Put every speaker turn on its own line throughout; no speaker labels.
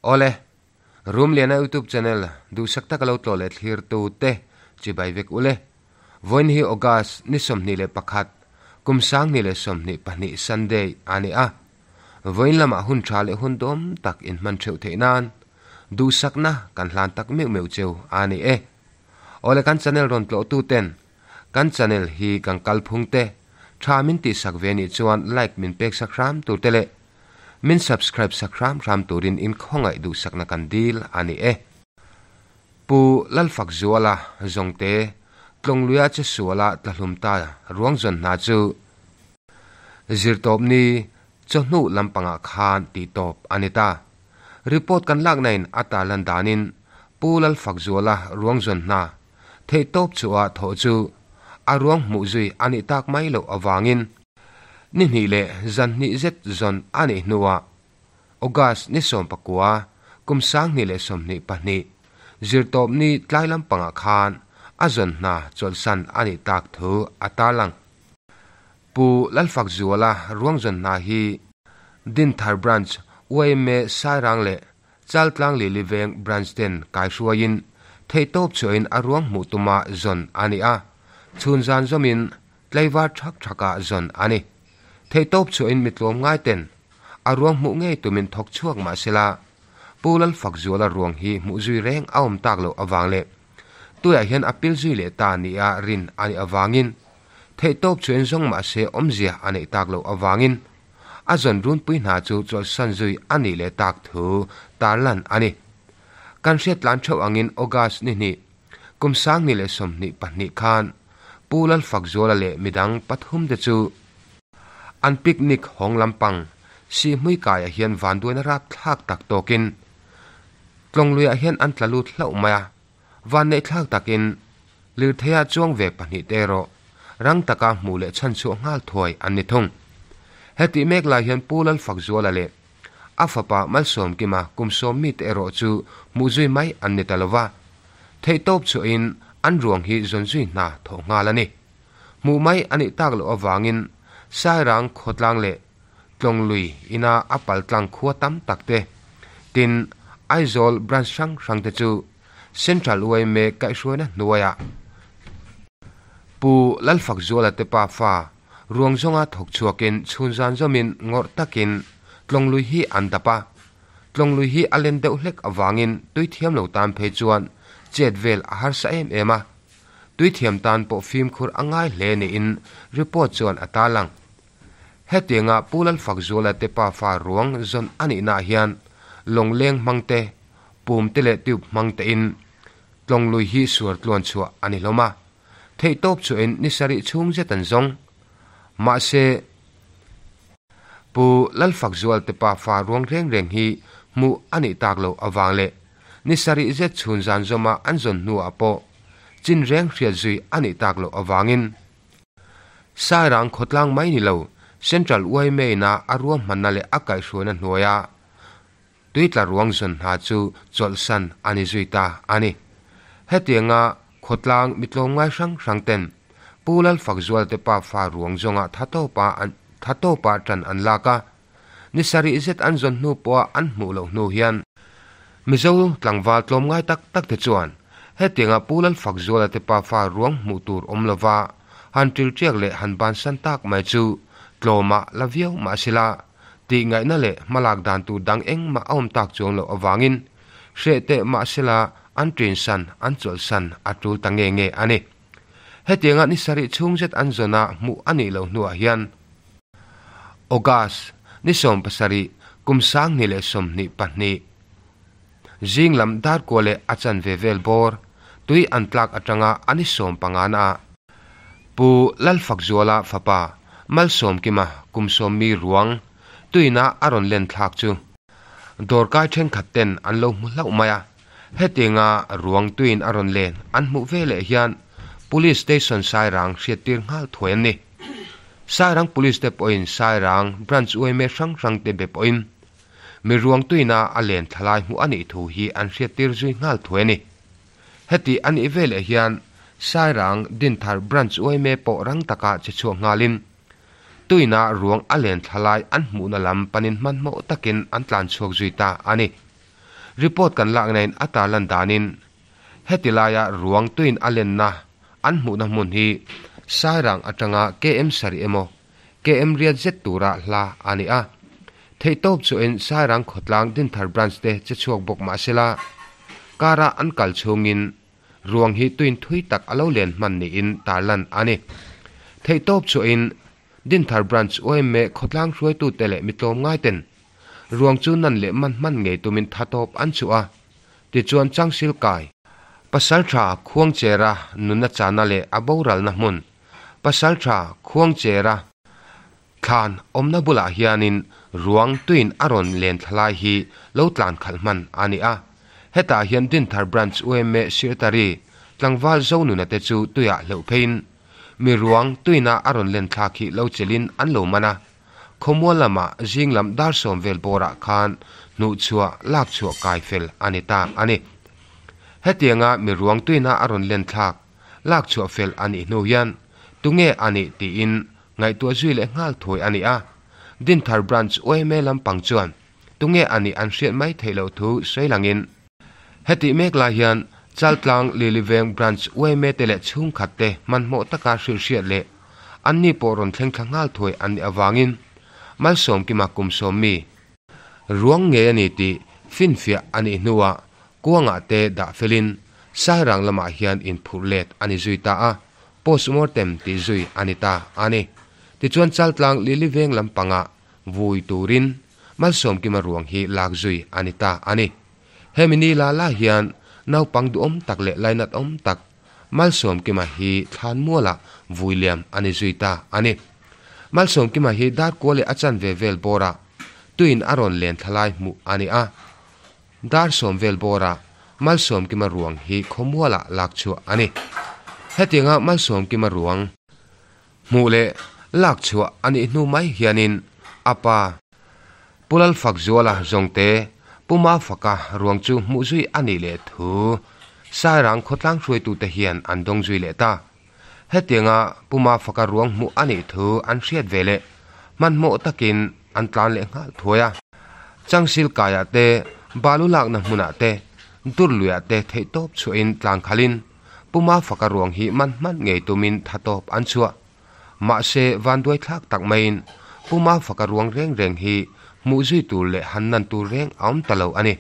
Awle, Rumliana YouTube channel duhsak taka lo tlawh leh thlir tu te chibai vek ule. Vawiin hi August ni 21, kum 2022 Sunday a ni a. Vawiin lamah hun tha leh hun dawm tak inhman theuh theih nan duhsakna kan hlan tak meuh meuh cheu a ni e. Awle kan channel rawn tlawh tu ten kan channel hi kan kalphung te tha min tihsak ve nih chuan like min pek sak hram tur te leh min subscribe sak hram hram turin in khawngaih duhsakna kan dil a ni e. Pu Lalfakzuala Zawngte Tlawngluia che suala tlahlum ta ruang zawn hna chu Zirtawpni chawhnu lampangah khan tih tawp a ni ta. Report kan lakna in a tarlan danin Pu Lalfakzuala ruang zawn hna theihtawp chhuah thawh chu a ruang hmuh zui a nih tak mai loh avangin ni hnih leh zan hnih zet zawn a nih hnuah August ni 19, kum 2022, Zirtawpni tlai lampangah khan a zawn hna chawlhsan a nih tak thu a tarlang. Pu Lalfakzuala ruang zawn hna hi Dinthar Branch yma Sairang leh Chaltlang Lili Veng Branch ten kaihruaiin theihtawp chhuahin a ruang hmuh tuma zawn a ni a, chhun zan zawmin tlaivar thak thakah zawn a ni. Theihtawp chhuahin mi tlawm ngai ten a ruang hmuh ngei tumin thawk chhuak mah sela, Pu Lalfakzuala ruang hi hmuh zui reng a awm tak loh avang leh tuiah hian a pil zui leh ta nia rin a nih avangin theihtawp chhuahin zawng mah se awmzia a neih tak loh avangin a zawn runpui hna chu chawlhsan zui a nih leh tak thu tarlan a ni. Kan hriat tlan theuh angin August ni hnih, kum 2022 khan Pu Lalfakzuala leh midang pathum te chu an picnic hawng lampang Sihhmui kaiah hian vanduaina rapthlak tak tawkin Tlawngluiah hian an tla lut hlauh mai a, vanneihthlak takin lirtheiah chuang ve pahnih te erawh rang taka hmuh leh chhan chhuah nghal thuai an ni thung. Hetih mek lai hian Pu Lalfakzuala leh a fapa Malsawmkima kum sawm mite erawh chu hmuh zui mai an ni ta lo va, theihtawp chhuahin an ruang hi zawn zui hna thawh nghal a ni. Hmuh mai a nih tak loh avangin Sairang khawtlang leh Tlawnglui ina a paltlang khua tam tak te, tin Aizawl branch hrang hrang te chu Central yma kaihhruaina hnuaiah Pu Lalfakzuala te pa fa ruang zawnga thawk chhuakin chhun zan zawmin ngawrh takin Tlawnglui hi an dap a. Tlawnglui hi a len deuh hlek avangin tui thiam lo tan phei chuan chet vel a harsa em em a. Tui thiam tan pawh fimkhur a ngai hle niin report chuan a tarlang. Hetianga Pu Lalfakzuala te pafa ruang zawn a nihnaah hian lawngleng hmang te, pum te leh tube hmang tein Tlawnglui hi suar tluan chhuah a ni hlawm a. Theihtawp chhuahin ni sarih chhung zet an zawng. Mahse, Pu Lalfakzuala te pafa ruang reng reng hi hmuh a nih tak loh avang leh ni sarih zet chhun zan zawma an zawn hnuah pawh chin reng hriat zui a nih tak loh avangin Sairang khawtlang mai ni lo, Central yma ina a ruahmanna leh a kaihhruaina hnuaia tuitla ruang zawn hna chu chawlhsan a ni zui ta a ni. Hetianga khawtlang mi tlawmngai hrang hrang ten Pu Lalfakzuala te pafa ruang zawnga tha tawpa tan an lak a, Ni sarih zet an zawn hnu pawha an hmuh loh hnu hian Mizo tlangval tlawmngai tak tak te chuan hetianga Pu Lalfakzuala te pafa ruang hmuh tur awm lova han ṭilṭiak leh han bansan tak mai chu tlawmah la viau mah sela tih ngaihna leh hmalak dan tur dang engmah a awm tak chuang loh avangin hreh teh mah sela an ṭinsan an chawlhsan a ṭul ta nge nge a ni. Hetianga ni sarih chhung zet an zawna hmuh a nih loh hnuah hian August ni 17, kum 2022, zing lam darkua leh a chanve vel bawr tui an tlak atanga a ni 15 na ah Pu Lalfakzuala fapa Malsawmkima kum sawm mi ruang tuina a rawn len thlak chu dawrkai thenkhat ten an lo hmu hlauh mai a. Hetianga ruang tuin a rawn len an hmuh ve leh hian Police Station Sairang hriattir nghal thuai an ni. Sairang Police te pawhin Sairang Branch yma hrang hrang te be pawhin mi ruang tuina a len thlalai hmuh a nih thu hi an hriattir zui nghal thuai a ni. Heti a nih ve leh hian Sairang Dinthar Branch yma pawh rang taka che chhuak nghalin tuina ruang a len thlalai an hmuhna lam panin hmanhmawh takin an tlan chhuak zui ta a ni. Report kan lakna in a tarlan danin heti laia ruang tuin a lenna an hmuhna hmun hi Sairang atanga KM sarih emaw KM riat zet tura hla a ni a. Theihtawp chuahin Sairang khawtlang Dinthar Branch te che chhuak bawk mahsela kara an kal chhungin Ruang hi tuin thui tak a lo len hman niin tarlan a ni. Theihtawp chhuahin Dinthar Branch yma khawtlang hruaitute leh mi tlawmngaiten ruang chu nan leh man hman ngei tumin tha tawp an chhuah a, tichuan Changsil kai, Pasaltha Khuangchera nunna chana leh a boralna hmun, Pasaltha Khuangchera Thlan awmna bulah hianin ruang tuin a rawn len thla lai hi lo tlan khalh hman a ni a. Hetah hian Dinthar Branch yma Secretary tlangval Zonuna te chu tuiah hleuh pheiin mi ruang tuina a rawn len thlak hi lo chelin an lo man a. Khawmual lamah zing lam dar sawm vel bawrah khan hnuhchhuah lakchhuah kai fel a ni ta a ni. Hetianga mi ruang tuina a rawn len thlak lakchhuah fel a nih hnu hian tunge a nih tiin Ngaihtuah zui leh nghal thuai a ni a, Dinthar Branch yma lampang chuan tunge a nih an hriat mai theih loh thu sawi langin, hetih mek lai hian Chaltlang Liliveng Branch yma te leh chhungkhat te hmanhmawh taka hrilhhriat leh anni pawh rawn thleng thla nghal thuai an nih avangin Malsawmkima kum sawm mi ruang ngei a ni tih finfiah a nih hnuah kuangah te dah felin Sairang lamah hian inphurh let a ni zui ta a. Postmortem tih zui a ni ta a ni. Tichuan Chaltlang Lili veng lampangah vui turin Malsawmkima ruang hi lak zui a ni ta a ni. Hemi ni la la hian naupang duhawm tak leh lainat awm tak Malsawmkima hi thlanmualah vui liam a ni zui ta a ni. Malsawmkima hi darkua leh a chanve vel bawrah tuin a rawn len thlalai hmuh a ni a. Dar sawm vel bawrah Malsawmkima ruang hi khawmualah lak chhuah a ni. Hetianga Malsawmkima ruang hmuh leh lak chhuah a nih hnu mai hianin a pa Pu Lalfakzuala Zawngte Pu Mafaka ruang chu hmuh zui a nih leh thu Sairang khawtlang hruaitute hian an dawng zui leh ta. Hetianga Pu Mafaka ruang hmuh a nih thu an hriat ve leh hmanhmawh takin an tlan leh nghal thuai a. Changsil kaiah te, balu lakna hmunah te, dur luiah te theihtawp chhuahin tlan khalin Pu Mafaka ruang hi man hman ngei tumin tha tawp an chhuah. Mahse, vanduai thlak tak maiin Pu Mafaka ruang reng reng hi hmuh zui tur leh han nan tur reng a awm ta lo a ni.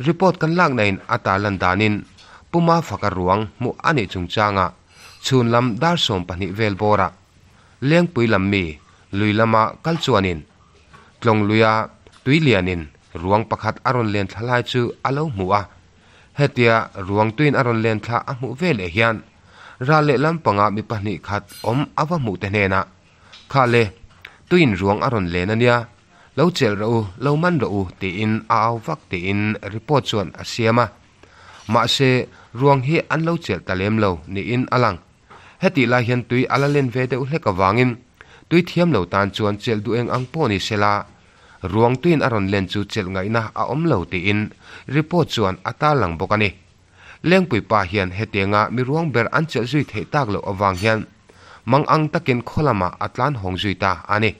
Report kan lakna in a tarlan danin Pu Mafaka ruang hmuh a nih chungchangah chhun lam dar 12 vel bawrah Lengpui lam mi lui lama kal chuanin Tlawng luia tui lianin ruang pakhat a rawn len thla lai chu a lo hmu a. Hetia ruang tuiin a rawn len thla a hmuh ve leh hian ral leh lampanga mi pahnih khat awm a va hmuh te hnenah, Kha le, tuiin ruang a rawn len a nia, Lo chelh rawh u, lo man rawh u tiin a au vak tiin report chuan a siam a. Mahse, ruang hi an lo chelh ta lem lo niin a lang. Hetih lai hian tui a la len ve deuh hlek avangin tui thiam lo tan chuan chelh duh eng ang pawh ni sela, ruang tuiin a rawn len chu chelh ngaihna a awm lo tiin report chuan a tarlang bawk a ni. Lengpui pa hian hetianga mi ruang ber an chelh zui theih tak loh avang hian mang ang takin khaw lamah a tlan hawng zui ta a ni.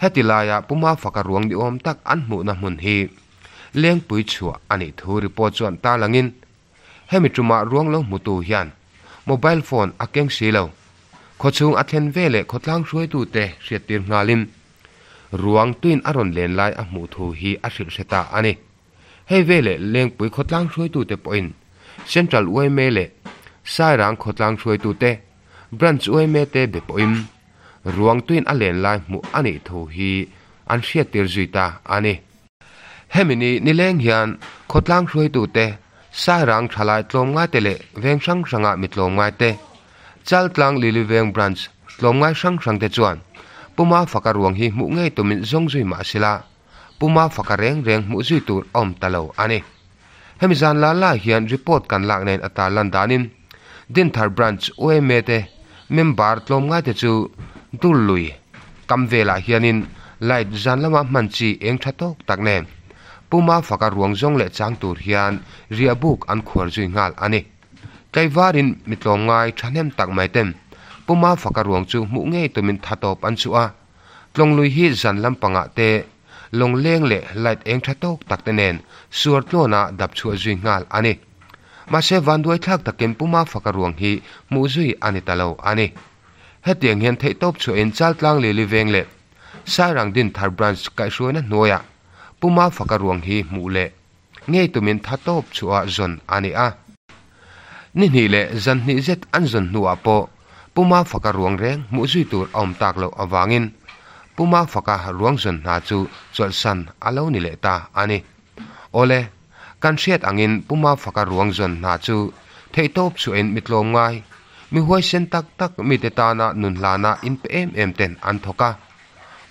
Heti laia Pu Mafaka ruang ni awm tak an hmuhna hmun hi Lengpui chhuah a nih thu report chuan tarlangin hemi tumah ruang lo hmutu hian mobile phone a keng si lo. Khawchhung a thlen ve leh khawtlang hruaitute hriattir nghalin ruang tuin a rawn len lai a hmuh thu hi a hrilh hre ta a ni. Hei veleh Lengpui khawtlang hruaitute pawhin Central yma leh Sairang khawtlang hruaitute Branch yma te be pawhin ruang tuin a len lai hmuh a nih thu hi an hriattir zui ta a ni. Hemi ni nileng hian khawtlang hruaitute Sairang thalai tlawmngaite leh veng hrang hranga mi tlawmngaite Chaltlang Liliveng Branch tlawmngai hrang hrangte chuan Puma faka ruang hi hmuh ngei tumin zawng zui mah sela Puma faka reng reng hmuh zui tur a awm ta lo a ni. Hemi zan la la hian report kan lak nen a tarlan danin Dinthar Branch yma te member tlawmngai te chu dur lui kam velah hianin light zan lama hman chi eng tha tawk tak nen Puma faka ruang zawng leh chang tur hian riah buk an khuar zui nghal a ni. Tlaivarin mi tlawmngai thahnem tak mai ten Puma faka ruang chu hmuh ngei tumin tha tawp an chhuah a. Tlawnglui hi zan lampangah te Lawngleng leh light eng tha tawk tak te nen suar tluana dap chhuah zui nghal a ni. Mahse vanduai thlak takin Puma faka ruang hi hmuh zui a ni ta lo a ni. Hetiang hian theihtawp chhuahin Chaltlang Lili Veng leh Sairang Dinthar Branch kaihhruaina hnuaiah Puma faka ruang hi hmuh leh ngei tumin tha tawp chhuah zawn a ni a. Ni hnih leh zan hnih zet an zawn hnuah pawh Puma faka ruang reng hmuh zui tur a awm tak loh avangin Puma faka ruang zawn hna chu chawlhsan a lo ni leh ta a ni. Awle, kan hriat angin Puma faka ruang zawn hna chu theihtawp chhuahin mi tlawm ngai, mi huaisen tak tak mite tana nun hlana inpe em em ten an thawk a.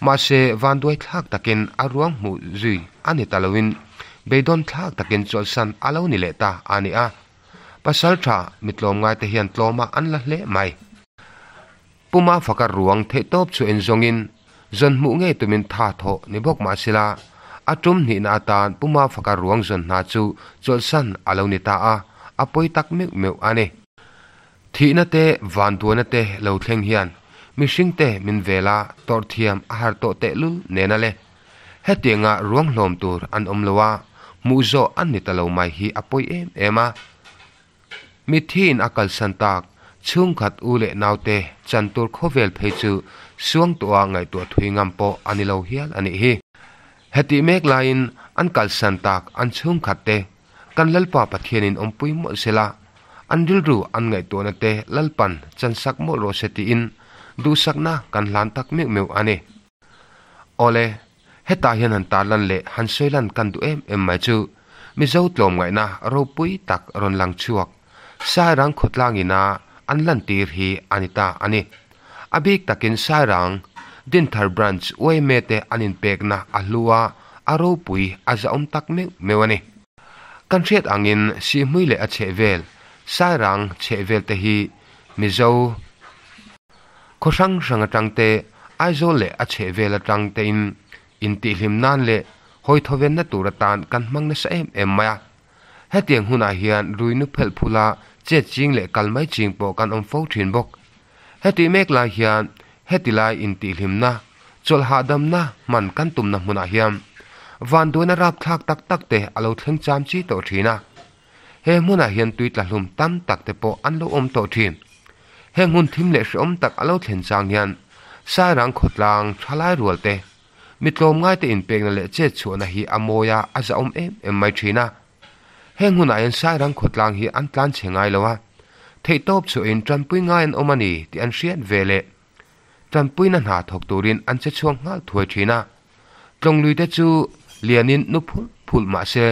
Mahse, vanduai thlak takin a ruang hmuh zui a ni ta loin beidawn thlak takin chawlhsan a lo ni leh ta a ni a. Pasal tha mi tlawmngaite hian tlawmah an la hle mai. Puma faka ruang theihtawp chu en zawngin zawn hmuh ngei tumin tha thawh ni bawk mahsela a tum hnihna atan Puma faka ruang zawn hna chu chawlhsan a lo ni ta a, a pawi tak meuh meuh a ni. Thihna te, vanduaina te lo thleng hian mihring te min vel a, tawrh thiam a har tawh tehlul nen a le. Hetianga ruang hlawm tur an awm lo a, hmuh zawh an ni ta lo mai hi a pawi em em a. Mithiin a kalsan tak, chhungkhat u leh naute chan tur khawvel phei chu suangtuah a ngaihtuah thui ngam pawh a ni lo hial a nih hi. Hetih mek laiin an kalsan tak an chhungkhat te Kan Lalpa Pathianin awmpui mawlh sela, an rilru an ngaihtuahna te Lalpan chansak mawlh rawh se tiin duhsakna kan hlan tak meuh meuh a ni. Awle, hetah hian han tarlan leh han sawilan kan duh em em mai chu Mizo tlawmngaihna ropui tak rawn lang chhuak Sairang khawtlangina an lantir hi a ni ta a ni. A bik takin Sairang Dinthar Branch yma te an inpekna a hlu a, a ropui a zahawm tak meuh meuh a ni. Kan hriat angin Sihhmui leh a chhehvel, Sairang chhehvel te hi Mizo khaw hrang hrang atang te, Aizawl leh a chhehvel atang tein intihhlim nan leh hawithawenna tur atan kan hmang nasa em em mai a. Hetiang hunah hian ruinu phelh phula chet ching leh kal mai ching pawh kan awm fo thin bawk. Hetih mek lai hian heti lai intihhlimna, chawlh hahdamna hman kan tumna hmunah hian vanduaina rapthlak tak tak te a lo thleng cham chi tawh thin a. He hmunah hian tui tla hlum tam tak te pawh an lo awm tawh thin. Heng hun thim leh hrehawm tak a lo thlen chang hian Sairang khawtlang thalai rual te, mi tlawmngaite inpekna leh chet chhuahna hi a mawi a, a zahawm em em mai thin a. Heng hunah hian Sairang khawtlang hi an tlan chhe ngai lo a, theihtawp chhuahin tanpui ngai an awm a ni tih an hriat ve leh tanpuina hna thawk turin an che chhuak nghal thuai thin a. Tlawnglui te chu lianin nu phulh phulh mah se,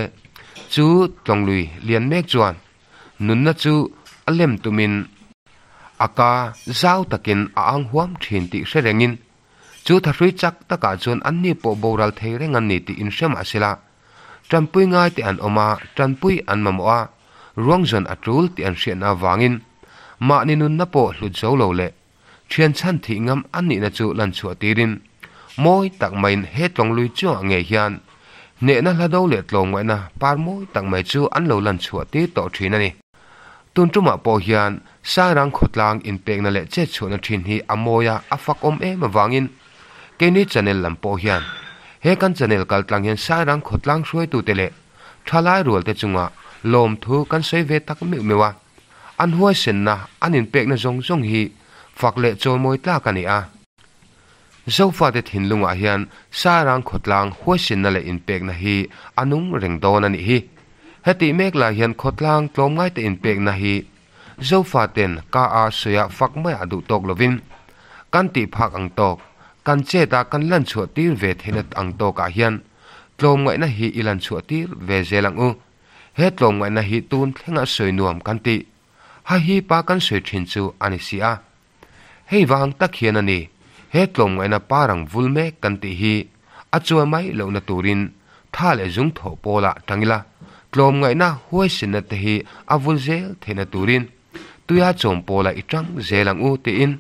chu tlawnglui lian mek chuan nunna chu a lem tumin a ka zau takin a ang huam thin tih hre rengin chu thahrui chak takah chuan anni pawh boral thei reng an ni tih inhre mah se la, Tanpui ngai te an awm a, tanpui an mamawh a, ruang zawn a tul tih an hriatna avangin mahni nunna pawh hlut zo lo leh thian chhan thih ngam an nihna chu lan chhuah tirin mawi tak maiin he tlawnglui chungah ngei hian hnehna hla do leh tlawmngaihna par mawi tak mai chu an lo lan chhuah tir tawh thin a ni. Tun tumah pawh hian Sairang khawtlang inpekna leh chet chhuahna thin hi a mawi a, a fakawm em avangin Keini channel lam pawh hian he kan channel kal tlang hian Sairang khawtlang hruaitute leh thalai rualte chunga lawmthu kan sawi ve tak meuh meuh a, an huaisenna, an inpekna zawng zawng hi fak leh chawimawi tlak a ni a. Zofate thinlungah hian Sairang khawtlang huaisenna leh inpekna hi a nung reng dawn a nih hi. Hetih mek lai hian khawtlang tlawmngaite inpekna hi Zofaten ka a sawiah fak maiah duh tawk lovin, kan tih phak ang tawk, kan chet a kan lan chhuah tir ve theihna ang tawkah hian tlawmngaihna hi i lan chhuah tir ve zel ang u. He tlawmngaihna hi tun thlenga sawi nuam kan tih, ha hi pa kan sawi thin chu a ni si a. Hei vang tak hian a ni, he tlawmngaihna parang vul mek kan tih hi a chuai mai lohna turin tha leh zung thawh pawlah tang ila, tlawmngaihna huaisenna te hi a vul zel theihna turin tuia chawm pawlah i tang zel ang u tiin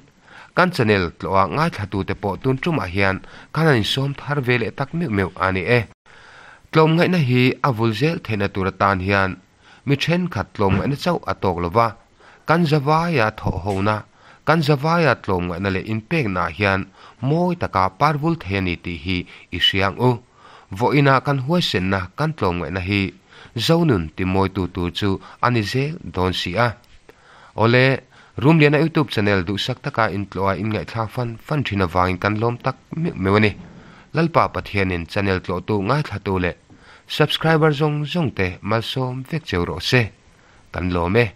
kan channel tlawha ngaithlatute pawh tun tumah hian kan han insawm thar ve leh tak meuh meuh a ni e. Tlawmngaihna hi a vul zel theihna tur atan hian Mi thenkhat tlawmngaihna chauh a tawk lo va, kan zavaia thawhhona, kan zavaia tlawmngaihna leh inpeknaah hian mawi taka parvul thei a ni tih hi i hria ang u. Vawiina kan huaisenna kan tlawmngaihna hi Zonun timawitu tur chu a ni zel dawn si a. Awle, Rumliana YouTube channel duhsak taka intlawh a inngaihthlak fan fan thin avangin kan lawm tak meuh meuh a ni. Lalpa Pathianin channel tlawhtu ngaithlatu leh subscriber zawng zawng te malsawm vek cheu rawh se. Kan lawm e.